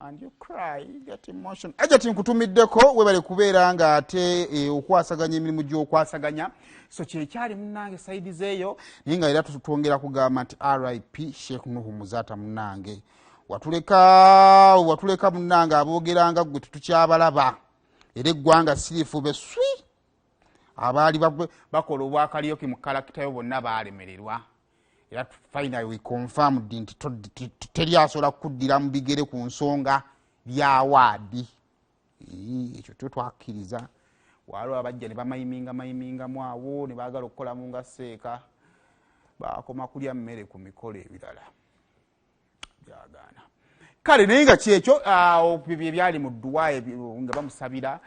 And you cry, you get emotion. Ajati nkutumiddeko, webale kubeera nga ate okwasaganya emirimu gy'okwasaganya. So kyekyali munnange side zeeyo, naye nga era twongera kugamba nti RIP Sheikh Nuhu Muzaata. Munnange watuleka, watuleka munnange. Aboogeranga ggwe tetukyabalaba, era eggwanga siriifube swi. Abaali bakola obwakaliyoki mu character yo bonna baalemererwa, era finally we confirmed nti teri asobola kukuddira mu bigere ku nsonga byawaadi. Ekyo tyo twakkiriza. Waliwo abajja ne bamayiminga mayimingamu awo ne baagala okukolamu nga seeka, bakoma kulya mmere ku mikolo, ebirala byagaana. Kale naye nga kyekyo bye byali mu dduwa nga bamusabira.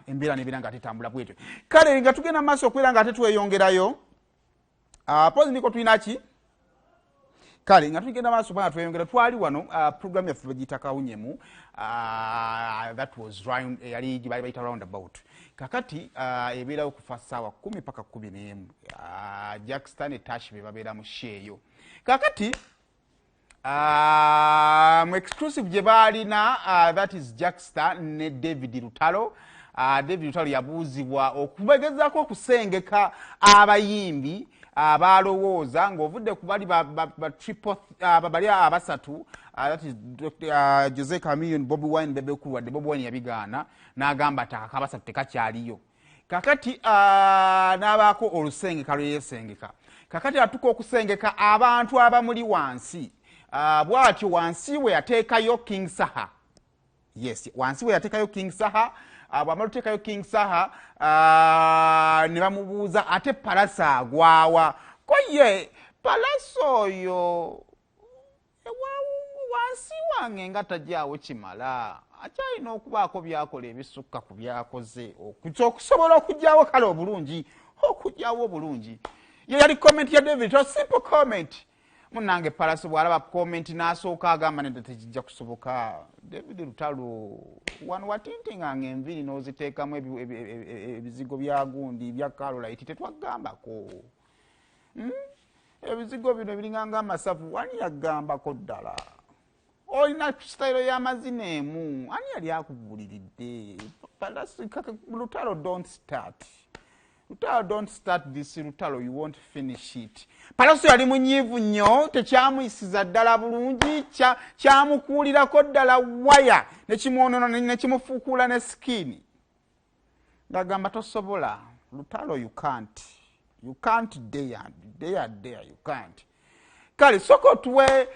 Embeera nebeera nga tetambula bwetyo. Kale nga tugenda maaso okubeera nga ate tweyongerayo. Pozi niko tulina ki? Kale nga tugenda maaso kubanga tweyongera, twali wano, program yaffe bagiyita Kawunyemu. That was round, yali bali bayita Roundabout. Kakati ebeerawo kufa ssaawa 10 paka 11. Jackstar ne Tash be babeera mu show eyo. Kakati mu exclusive gye baalina, that is Jackstar ne David Lutalo. David Lutalo yabuuzibwa okubegezaako okusengeka abayimbi abalowooza ng'ovudde ku bali bali abasatu, that is Jose Chameleone, Bobi Wine, Bebe Cool. Wadde Bobi Wine yabigaana n'agamba ati akabasatu tekakyaliyo. Kakati n'abaako olusengeka lwe yeesengeka. Kakati atuka okusengeka abantu abamuli wansi, bw'atyo wansi we yateekayo King Saha. Yes, wansi we yateekayo King Saha. Bw'amala oteekayo King Saha, ne bamubuuza ate Pallaso agwawa? Ko ye Pallaso oyo wansi wange nga tajaawo kimala, akyalina okubaako byakola ebisukka ku byakoze okusobola okugyawo. Kale obulungi, okugyawo obulungi, ye yali comment ya David, a simple comment. Munange Pallaso bw'alaba comment n'asooka agamba, "Nedda, tekijja kusoboka." David Lutalo, wano watintinganga enviri n'oziteekamu ebizigo bya gundi bya Carolite, tetwagambako. Ebizigo bino biringanga amasavu, wani yagambako ddala olina sitayiro y'amazina emu? Ani yali akubuuliridde? Lutalo, don't start. Lutalo, don't start this. Lutalo, you won't finish it. Pallaso yali munyiivu nnyo, tekyamuyisiza ddala bulungi, kyamukuulirako ddala waya nekimwonona nekimufuukuula ne skin, ngagamba tosobola. Lutalo, you can't, you can't dare, dare, dare, you can't. Kale soka otuwe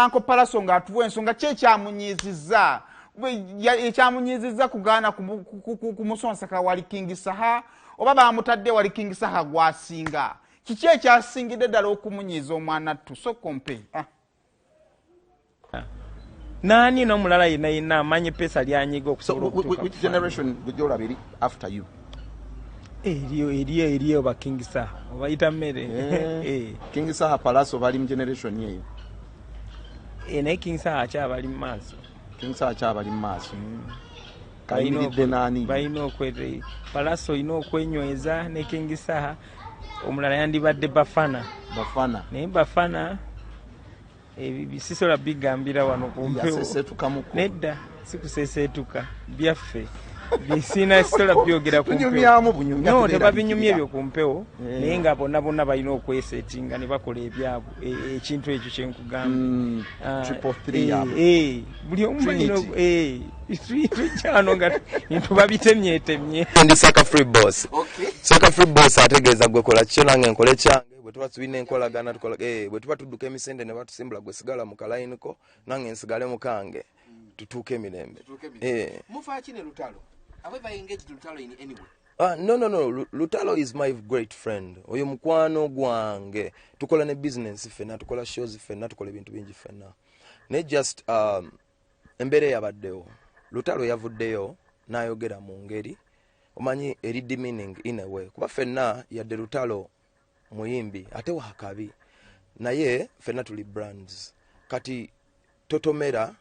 Uncle Pallaso ng'atuwa ensonga ki ekyamunyiizizza. Ekyamunyiizizza kugaana kumusonseka wali King Saha, oba bamutadde wali King Saha gwasinga? Kiki ekyasingidde ddala okumunyiiza omwana ttu? Sokompe, ah. Naani n'omulala yenna yenna amanyi pesa lyanyiga okusobola okutuuka. Which generation gyolaba eri after you? Eriyo, eriyo, eriyo ba King Saha, obayita mmere. Eh. King Saha, Pallaso bali mu generation eyo. Naye King Saha akyabali mu maaso. King Saha akyabali mu maaso. Kayimiridde naani? Balina okwete, Pallaso olina okwenyweza ne King Saha. Omulala yandibadde Bafana. Bafana. Naye Bafana sisobola bigambira wano ku mpewo. Yasesetukamuko. Nedda, sikusesetuka, byaffe bisina, sisobola byogera ku mpewo. Tunyumyamu bunyumya. No, tubeera tebabinyumya bikirira. Ebyo ku mpewo. Naye nga bonna bonna balina okwesetinga ne bakola ebyabwe. Ekintu ekyo kyenkugamba. Triple three yaabwe. Buli omu balina Trinity. Tujja wano nga ntubabitemyetemye. Ndi Saka Free Boss. Saka Free Boss ategeeza gwe kola kikyo, nange nkole kyange. Bwe tuba tulina enkolagana tukola, bwe tuba tudduka emisinde ne batusimbula, gwe sigala mu kalayiniko, nange nsigale mu kange, tutuuke emirembe. Mufaaki ne Lutalo? Have ever engaged Lutalo in any way? Ah, no, no, no. Lutalo is my great friend. Oyo mukwano gwange, tukola ne business ffenna, tukola shows ffenna, tukola ebintu bingi ffenna. Naye just embeera eyabaddewo, Lutalo yavuddeyo n'ayogera mu ngeri omanyi eri demeaning in a way, kuba ffenna, yadde Lutalo muyimbi ate wakabi, naye ffenna tuli brands. Kati totomera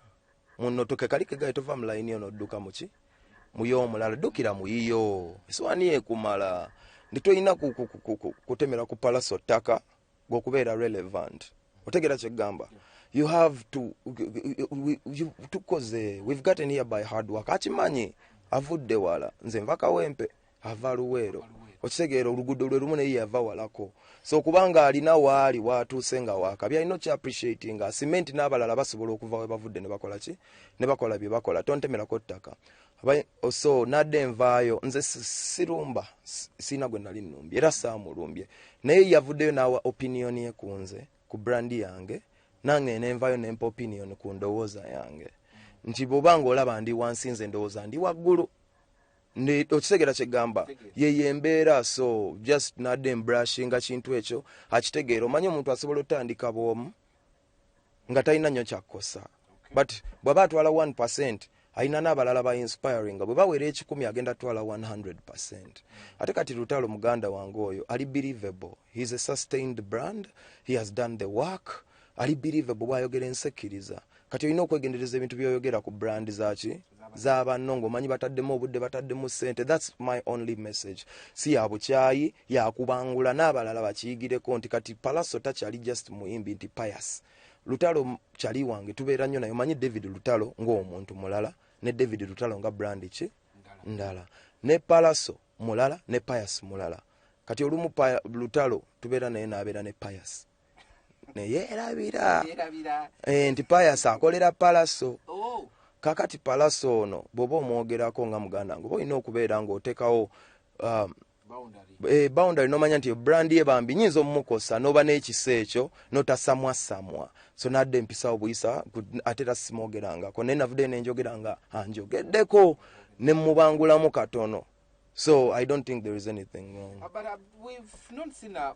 muno, tokekali kegaye, tova mu layini ono odduka muki muyo omulala, ddukira muyiyo eswani ekumala. Ndi tolina kutemera ku Pallaso ttaka gwokubeera relevant. Otegeera kyeggamba? You have to tukoze, we've gotten here by hard work. Akimanyi avudde wala, nze nva Kawempe, ava Luweero, okitegeera? Oluguudo lwe lumu, naye yava walako. So kubanga alina waali watuuse nga wakabi, alina okya-appreciatinga cement. N'abalala basobola okuva we bavudde ne bakola ki, ne bakola bye bakola. Tontemerako ttaka. So nadde nvaayo, nze sirumba, siina gwe nali nnumbye era saamulumbye, naye yavuddeyo n'awa opinion ye ku nze, ku brand yange. Nange nenvayo nempa opinion ku ndowooza yange nti bw'oba nga olaba ndi wansi, nze ndowooza ndi waggulu. Okitegeera kyegamba? Yeyo embeera. So just nadde mbrushinga kintu ekyo, akitegeera. Omanyi omuntu asobola otandika bwomu nga talina nnyo kyakkosa, but bw'aba atwala 1, alina n'abalala ba inspiring. Bwe bawera 100, agenda twala 100. Ate kati Lutalo muganda wange oyo ali believable. He is a sustained brand, he has done the work, ali believable. Bwayogera ensekkiriza. Kati olina okwegendereza ebintu byoyogera ku brand zaki, z'abanno, ng'omanyi bataddemu obudde, bataddemu ssente. That's my only message. Si ya bukyayi, yakubangula n'abalala bakiyigireko nti kati Palaso takyali just muyimbi, nti Pius Lutalo kyali wange, tubeera nnyo naye. Omanyi David Lutalo ng'omuntu mulala, ne David Lutalo nga brand ki ndala, ne Palaso mulala, ne Pius mulala. Kati olumu Lutalo tubeera naye, n'abeera ne Pius, neyeerabira Yerabira. Nti Pius akolera Palaso. Oh. Kakati Palaso ono bw'oba omwogerako nga muganda wange, oba olina okubeera ng'otekawo Boundary. Boundary, nomanya nti brand ye bambi nyinza omumukosa, noba n'ekisa ekyo notasamwasamwa. So nadde empisawo buyisa ate era simwogerangako, naye navuddeyo nenjogera nga anjogeddeko, nemubangulamu katono. So I don't think there is anything wrong. But we've not seen a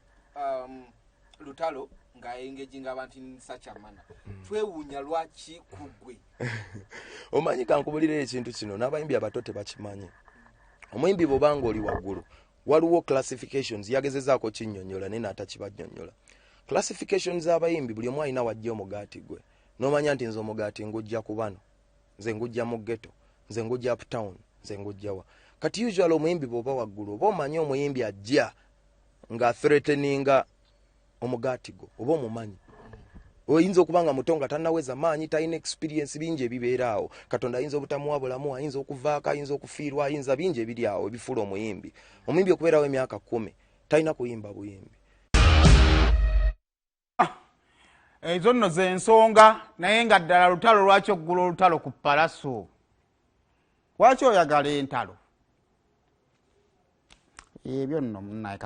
Lutalo nga engaging abantu in such a manner. Twewuunya lwaki ku ggwe. Omanyi, kankubulira ekintu kino, n'abayimbi abato tebakimanyi. Omuyimbi bw'obanga oli waggulu, waliwo classifications. Yagezezaako kinnyonnyola naye n'atakibannyonnyola. Classifications z'abayimbi, buli omu alina wajja omugaati gwe, n'omanya nti nze omugaati ngujja ku bano, nze ngujja mu ghetto, nze ngujja uptown, nze ngujja wa. Kati usual omuyimbi bw'oba waggulu, oba omanyi omuyimbi ajja nga threateninga omugaati gwo, oba omumanyi. Oyinza okuba nga muto, nga tannaweza maanyi, talina experience, bingi ebibeera awo. Katonda ayinza obutamuwa bulamu, ayinza okuvaako, ayinza okufiirwa, ayinza bingi ebiri awo ebifuula omuyimbi. Omuyimbi okubeerawo emyaka 10 talina kuyimba buyimbi. Ezo nno zensonga. Naye nga ddala Lutalo, lwaki oggula olutalo ku Palaso? Lwaki oyagala entalo? Ebyo nno munaye.